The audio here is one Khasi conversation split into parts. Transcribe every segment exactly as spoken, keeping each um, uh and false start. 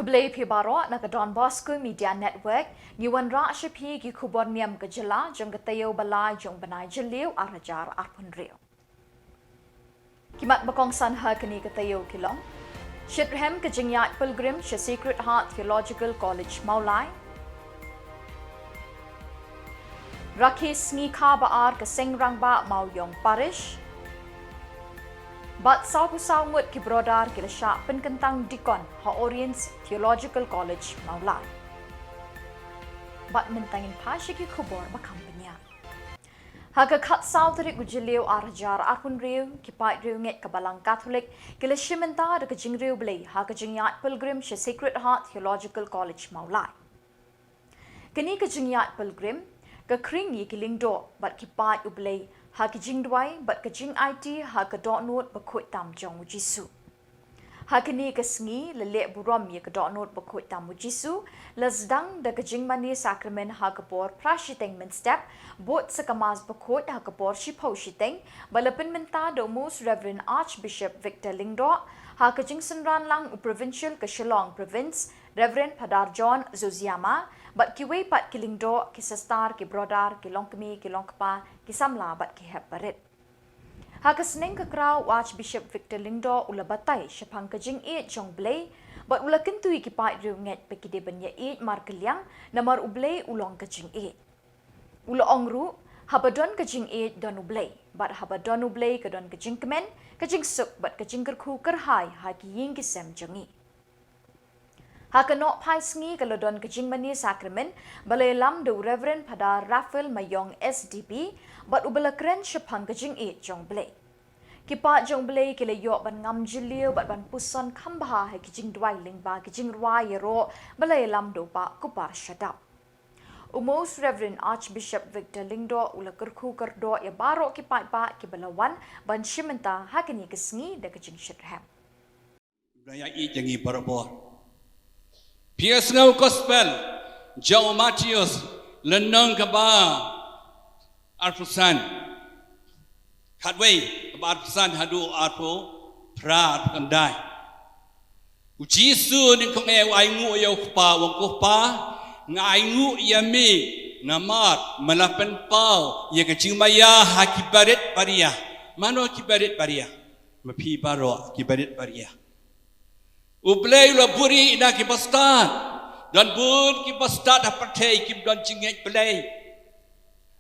Khublei phi baroh na ka Don Bosco Media Network. Ngi wanrah sha phi ki khubor niam ka jylla jong ka taïew ba lai jong u bnai Jylliew ar hajar arphew hynriew. Ki mat ba kongsan ha kane ka taïew ki long: shitrhem ka jingïaid pilgrim sha Sacred Heart Theological College Mawlai. Rakhe sngi kha ba ar ka seng rangbah Mawïong Parish. Bad sawphew saw ngut ki brother ki la shah pynkyntang deacon ha Oriens Theological College Mawlai. Bad mynta ngin phai sha ki khubor ba kham bniah. Ha ka khatsaw tarik u Jylliew ar hajar arphew hynriew, ki paid riewngeit ka Balang Katholik ki la shim bynta da ka jingriewblei ha ka jingïaid pilgrim sha Sacred Heart Theological College Mawlai. Kane ka jingïaid pilgrim ka khring ïa ki lyngdoh bad ki paid U Blei ha ki jingduwai bad ka jingaiti ha ka dohnud bakhuid tam jong U Jisu. Ha kane ka sngi, la leh burom ïa ka dohnud bakhuid tam U Jisu, la sdang da ka jingmane sakramen ha ka por phra shiteng mynstep, bud sa ka Mass bakhuid ha ka por shiphew shiteng, ba la pynmynta da u Most Reverend Archbishop Victor Lyngdoh, ha ka jingsynran lang u Provincial ka Shillong Province, Reverend Phadar John Zuziama, bad kiwei pat ki lyngdoh, ki sister, ki brother, ki longkmie, ki longkpa, ki samla bad ki hep barit. Ha ka sneng ka kraw u Archbishop Victor Lyngdoh u la batai shaphang ka jingïeit jong U Blei, bad u la kyntu ïa ki paid riewngeit ba ki dei ban ïaieit markylliang, namar U Blei u long ka jingïeit. U la ong ruh, haba don ka jingïeit don U Blei, bad haba don U Blei ka don ka jingkmen, ka jingsuk bad ka jingkyrkhu kyrhai ha ki ïing ki sem jong ngi. Ha ka nohphai sngi ka la don ka jingmane sakramen ba la ïalam da u Reverend Phadar Raphael Mayong S D P, bad uba la kren shaphang ka jingïeit jong U Blei. Ki paid jong U Blei ki la ïoh ban ngam jylliew bad ban puson kham bha ha ki jingduwai lyngba ki jingrwai ïaroh ba la ïalam da u Bah Kupar Shadap. U Most Reverend Archbishop Victor Lyngdoh u la kyrkhu kyrdoh ïa baroh ki paidbah kiba la wan ban shim bynta ha kane ka sngi da ka jingshitrhem. Ba ïa ïeit ïa ngi barabor. Phi sngew Gospel jong u Mathaios, lynnong kaba arphew san. Khatwei, kaba arphew san haduh arphew phra, arphew khyndai. U Jisu u nyngkong eh u ainguh ïa u Kpa, u ong, Ko Kpa, nga ainguh ïa me namar me la pynpaw ïa ka jingmaïa ha ki barit baria. Mano ki barit baria? Ma phi baroh ki barit baria. U Blei u la buhrieh na ki bastad. Don bun ki bastad ha pyrthei kim don jingngeit Blei.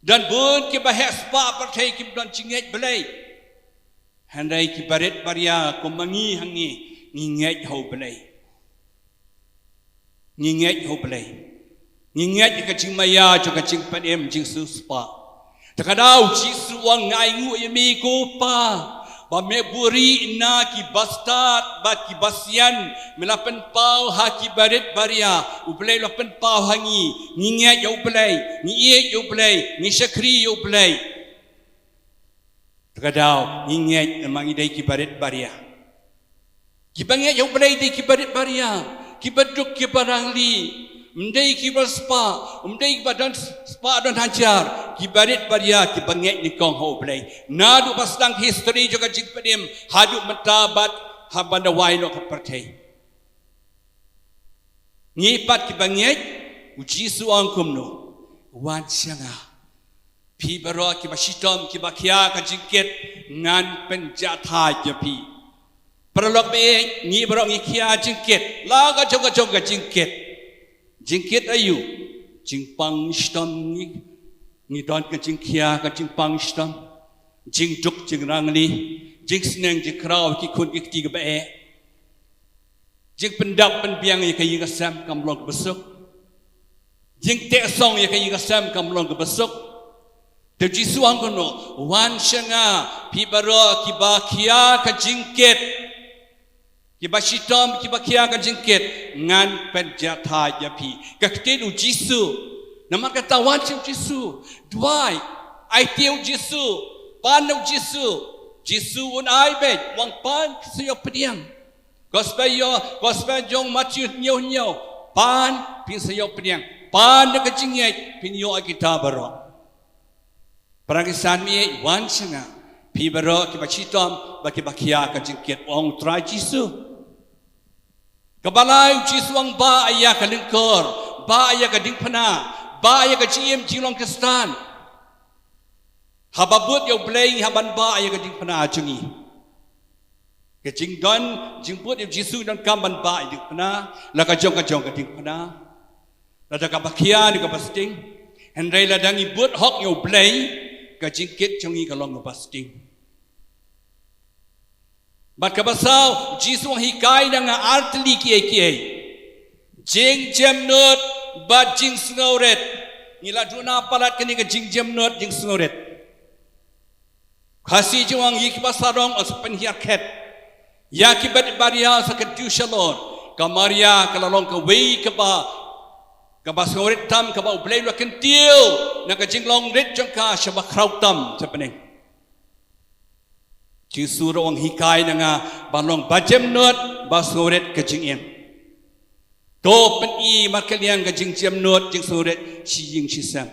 Don bun kiba heh spah ha pyrthei kim don jingngeit Blei. Hynrei ki barit baria kum ma ngi ha ngi, ngi ngeit ha U Blei. Ngi ngeit ha U Blei. Ngi ngeit ïa ka jingmaïa jong ka jingpynim jingsiewspah. Te ka daw u Jisu u ong, nga ainguh ïa me ko Kpa, ba me buhrieh na ki bastad bad ki basian, me la pynpaw ha ki barit baria. U Blei u la pynpaw ha ngi. Ngi ngeit ïa U Blei, ngi ïeit ïa U Blei, ngi shakri ïa U Blei. Te ka daw ngi ngeit namar ngi dei ki barit baria. Kiba ngeit ïa U Blei dei ki barit baria, kiba duk kiba rangli, ym dei kiba spah, ym dei kiba don spah don hajar, ki barit baria kiba ngeit nyngkong ha U Blei. Naduh ba sdang history jong ka jingpynim haduh mynta bad haba da wai noh ka pyrthei. Ngi pat kiba ngeit, u Jisu u ong kumno? Wan sha nga. Phi baroh kiba shitom, kiba khia ka jingkit, ngan pynjahthait ïa phi. Paralok ba ïeit, ngi baroh ngi khia jingkit la ka jong ka jong ka jingkit. Jingkit aïu? Jingpang shitom ngi, ngi don ka jingkhia ka jingpang shitom, jingduk jingrangli, jingsneng jingkhraw ki khun ki kti kiba eh. Jingpyndap pynbiang ïa ka ïing ka sem kam long kaba suk. Jingteh song ïa ka ïing ka sem kam long kaba suk. Te u Jisu u ong kumno? Wan sha nga, phi baroh kiba khia ka jingkit, kiba shitom, kiba khia ka jingkit, ngan pynjahthait ïa phi. Ka ktien u Jisu. Namar kata wan sha u Jisu. Duwai. Aiti ïa u Jisu. Pan ïa u Jisu. Jisu un ai beit. U ong pan, phin sa ïoh pdiang. Gospel ïoh, Gospel jong u Mathaios hynñiew hynñiew. Pan, phin sa ïoh pdiang. Pan da ka jingngeit, phin ïoh ïa kita baroh. Para ngi san, me wan sha nga, phi baroh kiba shitom bad kiba khia ka jingkit, u ong u Trai Jisu. Kaba lai, u Jisu u ong, bah ïa ka lyngkor, bah ïa ka diengphna, bah ïa ka jingim jinglong Khristan. Haba bud ïa U Blei, haba bah ïa ka diengphna jong ngi. Ka jingdon, jingbud ïa u Jisu donkam ban bah ïa ka diengphna, la ka jong ka jong ka diengphna. Lada kaba khia ne kaba sting. Hynrei lada ngi bud hok ïa U Blei, ka jingkit jong ngi ka long kaba sting. Bad kaba saw, u Jisu u hikai na nga ar tylli kiei kiei. Jingjemnud bad jingsngewrit. Ngi la duna palat kane ka jingjemnud jingsngewrit. Khasi jong ngi, ïa kiba sarong, sa pynhiar khet. Ïa kiba dei baria, sa kyntiew shalor. Ka Maria ka la long kawei kaba, kaba sngewrit tam, kaba U Blei u la kyntiew na ka jinglong rit jong ka sha bakhraw tam sha bneng. Jisu ruh u hikai na nga ban long ba jemnud, ba sngewrit ka jingim. To pyni markylliang ka jingjemnud jingsngewrit shi ïing shi sem.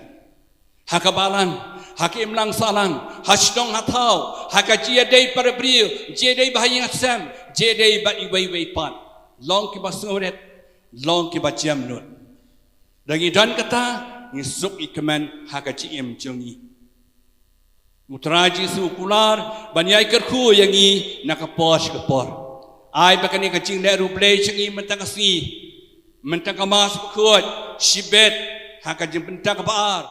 Ha ka balang, ha ka imlang sahlang, ha shnong ha thaw, ha ka jingïadei para briew, jingïadei ba ha ïing ha sem, jingïadei bad iwei iwei pat. Long kiba sngewrit, long kiba jemnud. Da ngi don kata, ngi suk ïa ka met ha ka jingim jong ngi. U Trai Jisu u kular ban ïai kyrkhu ïa ngi na ka por sha ka por. Ai ba kane ka jingleh riewblei jong ngi mynta ka sngi, mynta ka Mass Bakhuid, shibit ha ka jingbynta kaba ar.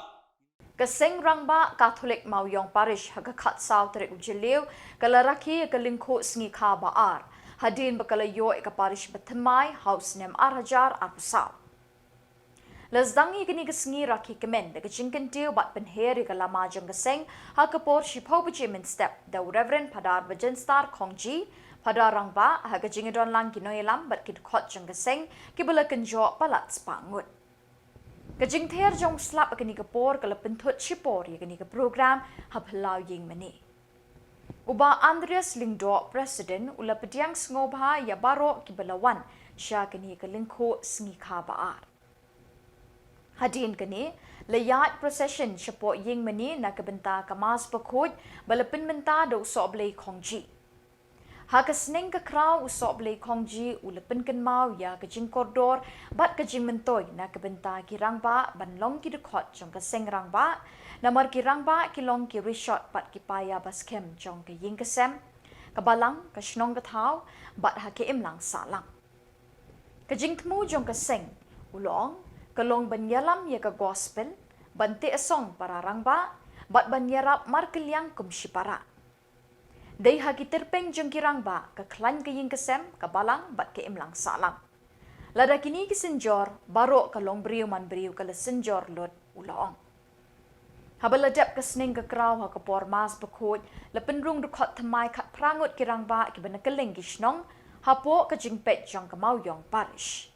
Ka Seng Rangbah Katholik Mawïong Parish ha ka khatsaw tarik u Jylliew ka la rakhe ïa ka lyngkhuh sngi kha ba ar, hadien ba ka la ïoh ïa ka parish bathymmai ha u snem ar hajar arphew saw. La sdang ïa kane ka sngi rakhe kmen da ka jingkyntiew bad pynher ïa ka lama jong ka seng ha ka por shiphew baje mynstep da u Reverend Phadar Bajinstar Khongji, Phadar Rangbah, ha ka jingïadon lang ki nongïalam bad ki dkhot jong ka seng kiba la kynjoh palat spah ngut. Ka jingther jong u slap ha kane ka por ka la pynthut shipor ïa kane ka program ha phyllaw ïingmane. U Bah Andreas Lyngdoh, President, u la pdiang sngewbha ïa baroh kiba la wan sha kane ka lyngkhuh sngi kha ba ar. Hadien kane, la ïaid procession shapoh ïingmane na ka bynta ka Mass Bakhuid ba la pynmynta da u Sohblei Khongji. Ha ka sneng ka khraw u Sohblei Khongji u la pynkynmaw ïa ka jingkordor bad ka jingmyntoi na ka bynta ki rangbah ban long ki dkhot jong ka Seng Rangbah, namar ki rangbah ki long ki rishot bad ki paia ba skhem jong ka ïing ka sem, ka balang, ka shnong ka thaw, bad ha ka imlang sahlang. Ka jingthmu jong ka seng, u la ong, ka long ban ïalam ïa ka gospel, ban teh song para rangbah, bad ban ïarap markylliang kum shipara. Dei ha ki tyrpeng jong ki rangbah ka khlaiñ ka ïing ka sem, ka balang bad ka imlang sahlang. Lada kine ki synjor, baroh ka longbriew manbriew ka la synjor lut, u la ong. Haba la dep ka sneng ka khraw ha ka por Mass Bakhuid, la pynrung dkhot thymmai khatphra ngut ki rangbah kiba na kylleng ki shnong, hapoh ka jingpeit jong ka Mawïong Parish.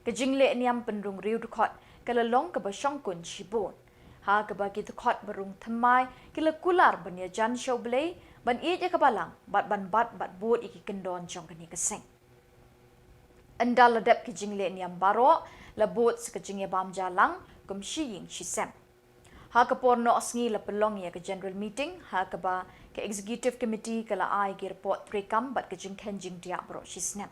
Ka jingleh niam pynrung riew dkhot ka la long kaba shongkun shibun. Ha kaba ki dkhot ba rung thymmai ki la kular ban ïajan sha U Blei, ban ïeit ïa ka balang, bad ban bat bad bud ïa ki kyndon jong kane ka seng. Ynda la dep ki jingleh niam baroh, la bud sa ka jingïabam ja lang kum shi ïing shi sem. Ha ka por noh sngi la pynlong ïa ka general meeting, ha kaba ka executive committee ka la ai ki report treikam bad ka jingkheiñ jingdiah baroh shi snem.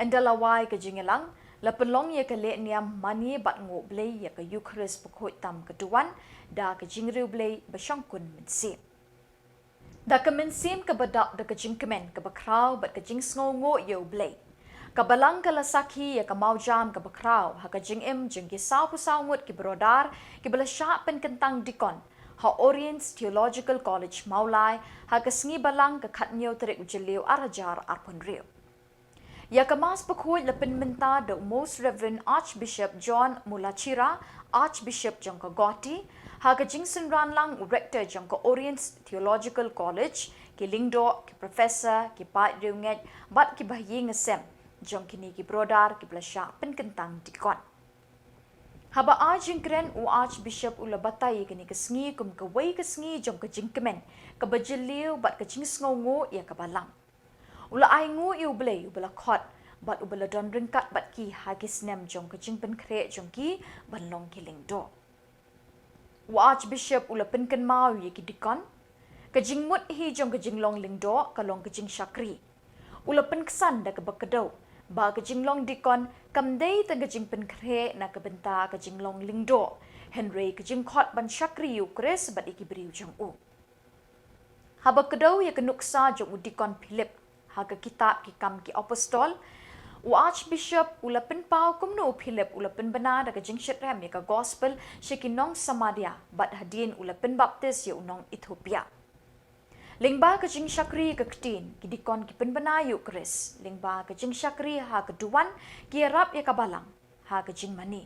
Ynda la wai ka jingïalang, la pynlong ïa ka leh niam mane bad nguh Blei ïa ka Eukharist bakhuid tam ka duwan, da ka jingriewblei ba shongkun mynsiem. Da ka mynsiem kaba dap da ka jingkmen kaba khraw bad ka jingsngewnguh ïa U Blei, ka balang ka la sakhi ïa ka mawjam kaba khraw ha ka jingim jong ki sawphew saw ngut ki brother kiba la shah pynkyntang dikon ha Oriens Theological College Mawlai ha ka sngi Balang ka khathynñiew tarik u Jylliew ar hajar arphew hynriew. Ïa ka Mass Bakhuid la pynmynta da u Most Reverend Archbishop John Mulachira, Archbishop jong ka Guwahati, ha ka jingsynran lang u Rector jong ka Oriens Theological College, ki lyngdoh, ki professor, ki paid riewngeit, bad ki bahaïing hasem jong kine ki brother kiba la shah pynkyntang dikon. Haba ai jingkren, u Archbishop u la batai ïa kane ka sngi kum kawei ka sngi jong ka jingkmen kaba jylliew bad ka jingsngewnguh ïa ka balang. U la ainguh ïa U Blei uba la khot bad uba la don ryngkat bad ki ha ki snem jong ka jingpynkhreh jong ki ban long ki lyngdoh. U Archbishop u la pynkynmaw ïa ki dikon, ka jingmut hi jong ka jinglong lyngdoh ka long ka jingshakri. U la pynksan da kaba kdew ba ka jinglong dikon kam dei tang ka jingpynkhreh na ka bynta ka jinglong lyngdoh, hynrei ka jingkhot ban shakri ïa u Khrist bad ïa ki briew jong u. Haba kdew ïa ka nuksa jong u dikon Philip ha ka kitab Ki Kam ki Apostol, u Archbishop u la pynpaw kumno u Philip u la pynbna da ka jingshitrhem ïa ka gospel sha ki nong Samaria bad hadien u la pynbaptis ïa u nong Ethiopia. Lyngba ka jingshakri ka ktien, ki dikon ki pynbna ïa u Khrist, lyngba ka jingshakri ha ka duwan, ki ïarap ïa ka balang ha ka jingmane,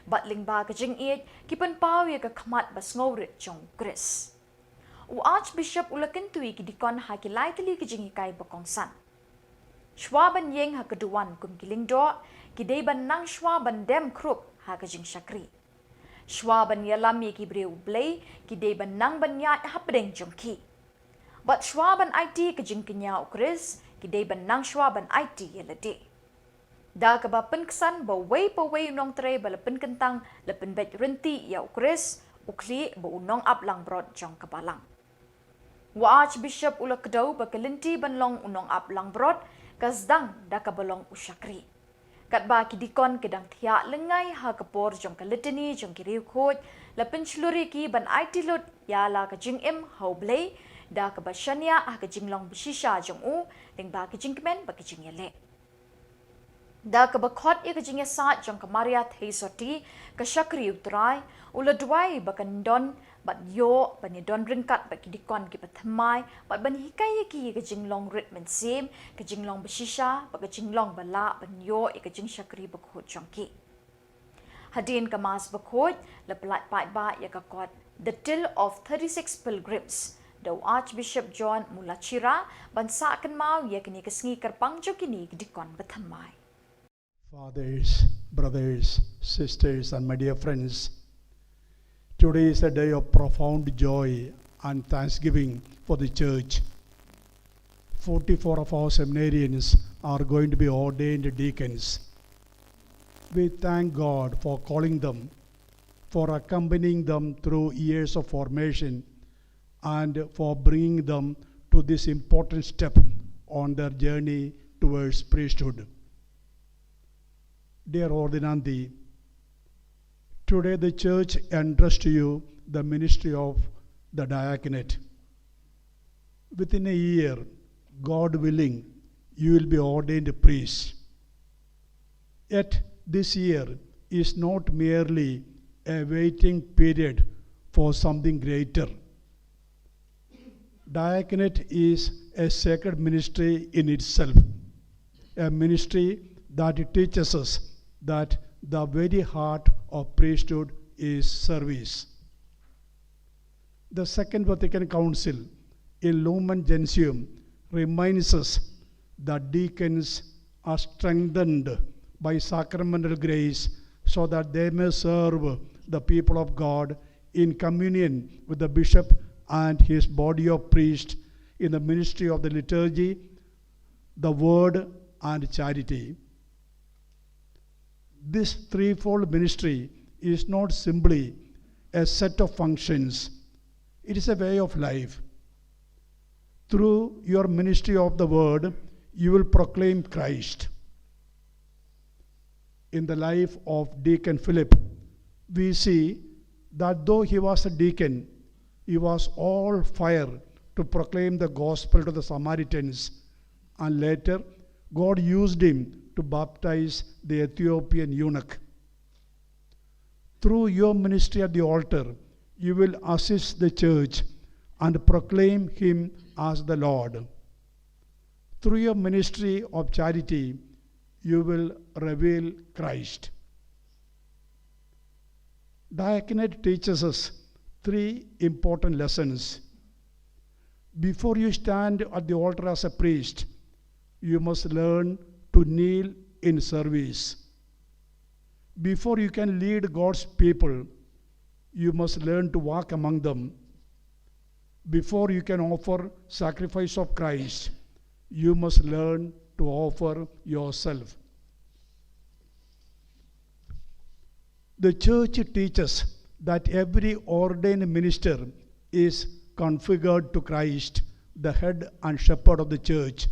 bad lyngba ka jingïeit, ki pynpaw ïa ka khmat ba sngewrit jong u Khrist. U Archbishop u la kyntu ïa ki dikon ha ki lai tylli ki jinghikai ba kongsan. Shuwa ban ïeng ha ka duwan kum ki lyngdoh, ki dei ban nang shuwa ban dem khrup ha ka jingshakri. Shuwa ban ïalam ïa ki briew u Blei, ki dei ban nang ban ïaid hapdeng jong ki. Bad shuwa ban aiti ka jingkñia u Khrist, ki dei ban nang shuwa ban aiti ïa lade. Da kaba pynksan ba uwei pa uwei u nongtrei ba la pynkyntang la pynbeit rynti ïa u Khrist, u khlieh ba u nongap langbrot jong ka balang. U Archbishop u la kdew ba ka lynti ban long u nongap langbrot, ka sdang da kaba long u shakri. Katba ki dikon ki dang thiah lyngngai ha ka por jong ka litany jong ki riewkhuid, la pynshlur ïa ki ban aiti lut ïa la ka jingim ha u Blei, da kaba shaniah ha ka jinglong bashisha jong u, lyngba ka jingkmen bad ka jingïaleh. Da kaba khot ïa ka jingïasaid jong ka Maria Theisotti, ka shakri u Trai, u la duwai ba kan don bad ïoh ban ïadon ryngkat bad ki dikon kiba thymmai, bad ban hikai ïa ki ïa ka jinglong rit mynsiem, ka jinglong bashisha, bad ka jinglong ba lah ban ïoh ïa ka jingshakri bakhuid jong ki. Hadien ka Mass bakhuid, la pyllait paidbah ïa ka kot The Tale of thirty-six Pilgrims da u Archbishop John Mulachira, ban sah kynmaw ïa kine ki sngi kyrpang jong kine ki dikon ba thymmai. Fathers, brothers, sisters, and my dear friends, today is a day of profound joy and thanksgiving for the Church. Forty-four of our seminarians are going to be ordained deacons. We thank God for calling them, for accompanying them through years of formation, and for bringing them to this important step on their journey towards priesthood. Dear ordinandi, today the Church entrusts to you the ministry of the diaconate. Within a year, God willing, you will be ordained priests. Yet this year is not merely a waiting period for something greater. Diaconate is a sacred ministry in itself, a ministry that teaches us that the very heart of priesthood is service. The Second Vatican Council in Lumen Gentium reminds us that deacons are strengthened by sacramental grace so that they may serve the people of God in communion with the bishop and his body of priests in the ministry of the liturgy, the word, and charity. This threefold ministry is not simply a set of functions, it is a way of life. Through your ministry of the word, you will proclaim Christ. In the life of Deacon Philip, we see that though he was a deacon, he was all fire to proclaim the gospel to the Samaritans, and later God used him to baptize the Ethiopian eunuch. Through your ministry at the altar, you will assist the church and proclaim him as the Lord. Through your ministry of charity, you will reveal Christ. Diaconate teaches us three important lessons. Before you stand at the altar as a priest, you must learn to kneel in service. Before you can lead God's people, you must learn to walk among them. Before you can offer sacrifice of Christ, you must learn to offer yourself. The church teaches that every ordained minister is configured to Christ, the head and shepherd of the church.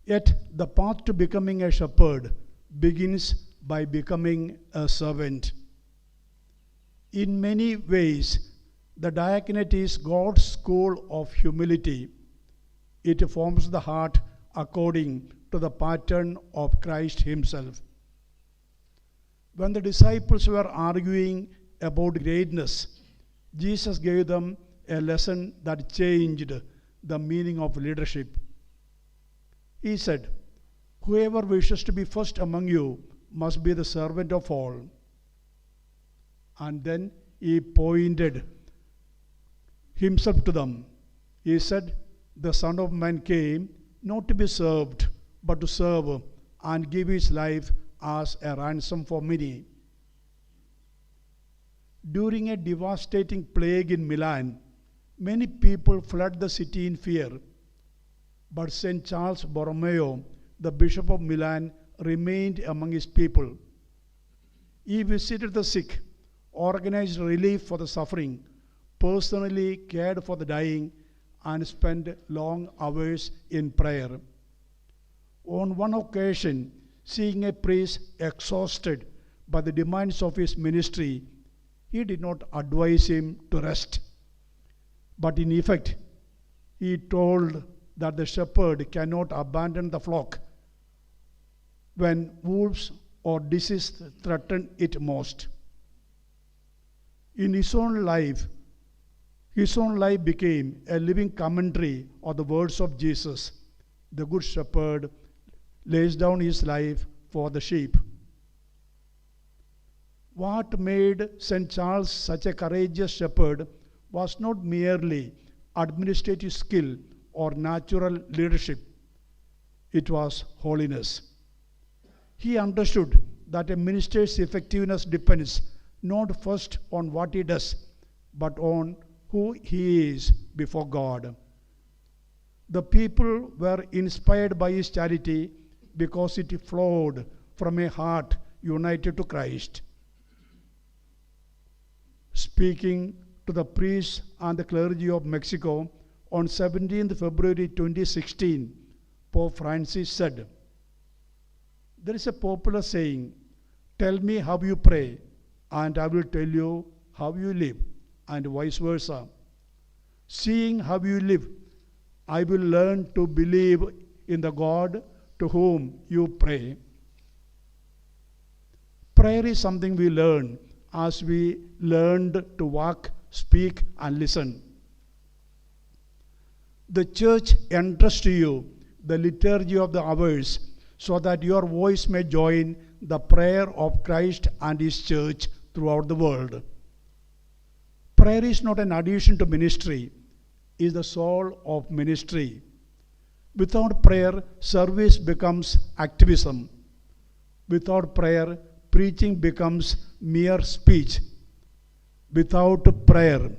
Yet the path to becoming a shepherd begins by becoming a servant. In many ways, the diaconate is God's school of humility. It forms the heart according to the pattern of Christ Himself. When the disciples were arguing about greatness, Jesus gave them a lesson that changed the meaning of leadership. He said, "Whoever wishes to be first among you must be the servant of all." And then He pointed Himself to them. He said, "The Son of Man came not to be served, but to serve and give His life as a ransom for many." During a devastating plague in Milan, many people fled the city in fear. But Saint Charles Borromeo, the Bishop of Milan, remained among his people. He visited the sick, organized relief for the suffering, personally cared for the dying, and spent long hours in prayer. On one occasion, seeing a priest exhausted by the demands of his ministry, he did not advise him to rest. But in effect, he told that the shepherd cannot abandon the flock when wolves or disease threaten it most. In his own life, his own life became a living commentary of the words of Jesus. The Good Shepherd lays down his life for the sheep. What made Saint Charles such a courageous shepherd was not merely administrative skill or natural leadership. It was holiness. He understood that a minister's effectiveness depends not first on what he does, but on who he is before God. The people were inspired by his charity because it flowed from a heart united to Christ. Speaking to the priests and the clergy of Mexico on seventeenth February twenty sixteen, Pope Francis said, "There is a popular saying, 'Tell me how you pray, and I will tell you how you live,' and vice versa. Seeing how you live, I will learn to believe in the God to whom you pray." Prayer is something we learn as we learned to walk, speak, and listen. The church entrusts to you the liturgy of the hours so that your voice may join the prayer of Christ and His church throughout the world. Prayer is not an addition to ministry, it is the soul of ministry. Without prayer, service becomes activism. Without prayer, preaching becomes mere speech. Without prayer,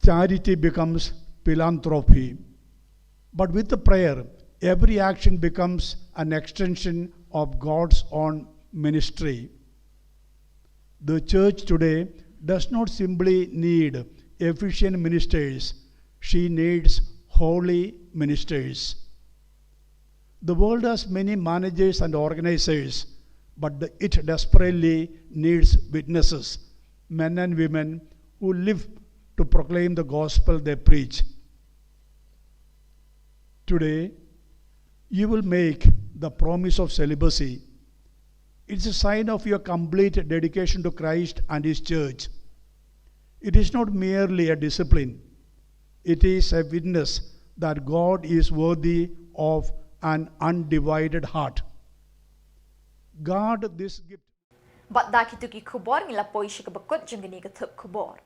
charity becomes philanthropy. But with the prayer, every action becomes an extension of God's own ministry. The church today does not simply need efficient ministers, she needs holy ministers. The world has many managers and organizers, but the, it desperately needs witnesses, men and women who live to proclaim the gospel they preach. Today, you will make the promise of celibacy. It's a sign of your complete dedication to Christ and His church. It is not merely a discipline, it is a witness that God is worthy of an undivided heart. Guard this gift. Bad da kitu ki khubor ngi la poi sha kaba kut jong kane ka thup khubor.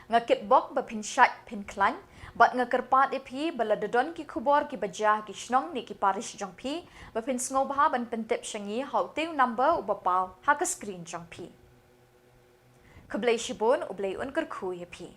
Nga kitbok ba phin shait phin khlaiñ, bad nga kyrpad ïa phi ba lada don ki khubor kiba jia ha ki shnong ne ki parish jong phi, ba phin sngewbha ban pyntip sha ngi ha utei u number uba paw ha ka screen jong phi. Khublei shibun, U Blei un kyrkhu ïa phi.